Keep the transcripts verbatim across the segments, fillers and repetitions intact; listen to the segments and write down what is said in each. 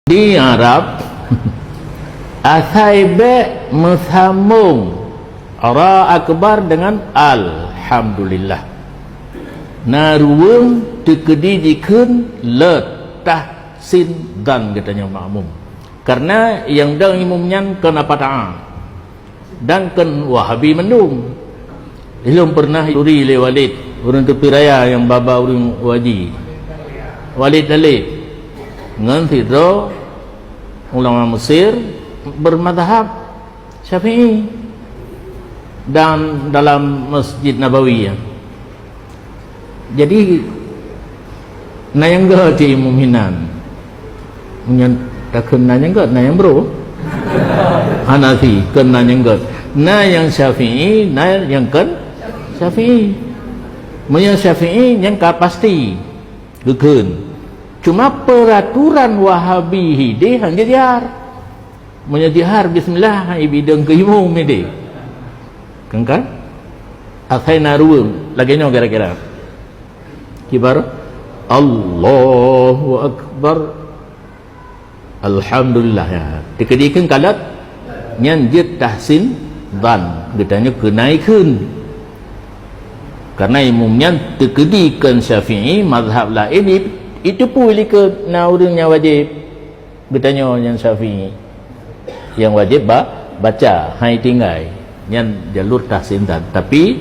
Di Arab, asai bék meusambong ra akbar dengan alhamdulillah. Na ruweueng teukeudi jikheun le tahsin dzan geutanyoe makmum. Karena nyang dong imum nyan kon apa taat. Dan kon Wahabi mandum. Ilôn pernah turi lé Walid, ureuëng Teupin Raya nyang ba-ba ureuëng Waji. Walid Talib ngon sidroe ulama Mesir bermazhab Syafi'i dan dalam Masjid Nabawi, ya. Jadi, na nyang gét cit imum hinan. Meunyoe takheun na nyang gét, na nyang brôk. Hanafi, kon na nyang gét. Na nyang Syafi'i, na nyang kon Syafi'i. Meunyoe Syafi'i, nyang ka pasti geukheun. Cuma peraturan Wahabi hideh hana jihar. Meunyoe jihar bismillah, hai bideueng keu imum ideh. Kan, kan? Asai na ruweueng, lagée nyoe kira-kira. Kibar, Allahu Akbar. Alhamdulillah, ya. Teukeudi kheun kalot, nyan jeuet tahsin dzan, geutanyoe keunai kheun. Karena imum nyan teukeudi kon Syafi'i, mazhab laén i-, iteupeue likot na ureuëng nyang wajéb. Geutanyoe nyang Syafi'i, nyang wajéb ba-, baca, hai tinggai. Nyan jalur tahsin dzan. Tapi,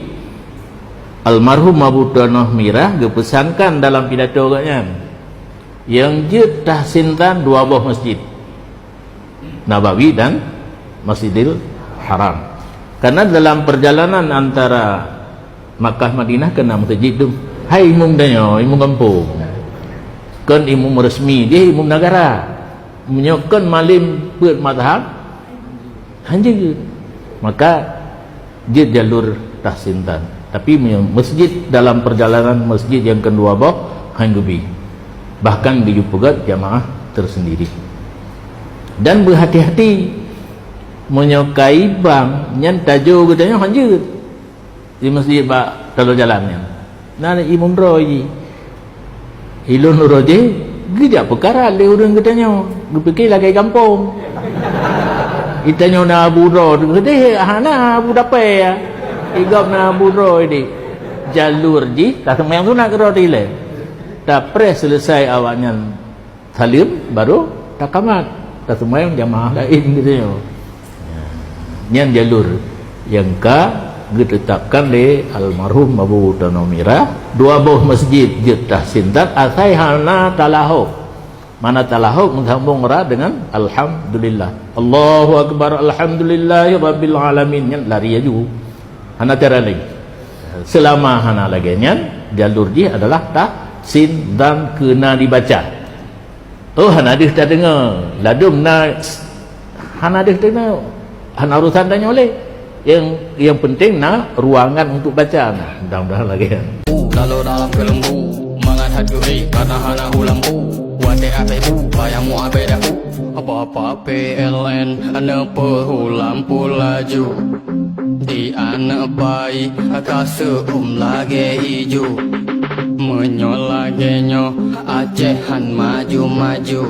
almarhum Abu Tanoh Mirah geupeusankan dalam pidato geuhnyan, nyang jeuet tahsin dzan dua boh masjid, Nabawi dan Masjidil Haram. Karena dalam perjalanan antara Makkah Madinah keu na meuseujid tu. Hai imum tanyoe, imum gampông. Kon imum resmi, jih imum negara. Meunyoe kon malém peuet mazhab, hanjeuet. Maka jeuet jalur tahsin dzan. Tapi meunyoe masjid dalam perjalanan masjid nyang keudua boh, han geubi. Bahkan geuyue peugét jamaah tersendiri. Dan beuhati-hati, meunyoe ka ibang, nyan tajô geutanyoe hanjeuet. Di masjid bak taloe jalan nyan. Na imum droe jih. Ilôn uroe jih geujak peukara lé ureuëng geutanyoe, geupike lagée gampông. Geutanyoe na abu droe, geudeh hana abu dapée ya. Igab na abu droe di jalur jih, ka seumayang sunat keudroe dilée. Tapreh seuleusai awaknyan saleuem, baru takamat. Taseumayang jamaah laén geutanyoe. Nyan jalur nyang ka geuteutapkan lé almarhum Abu Tanoh Mirah, dua boh masjid jeuet tahsin dzan asai hana talahok. Mana talahok meusambong ra dengan alhamdulillah. Allahu Akbar, alhamdulillahi rabbil alamin. Nyan lari laju. Hana cara laén. Seulama hana lagée nyan, jalur jih adalah tahsin dzan keuna dibaca. Oh, hana deuh tadeungoe. Ladôm na, hana deuh tadeungoe. Hana urusan tanyoe lé. Yang, yang penting na ruangan untuk baca. Nah, mudah-mudahan lagée nyan. Lalu dalam kelembu, mangat hat guri, karena hana ulampu. Watée abéh bu, bayang mu abéh dahu. Apa-apa P L N, aneuk peuhulam pulaju. Di aneuk bayi, ka seuum lagée iju. Meunyoe lagée nyoe, Aceh han maju-maju.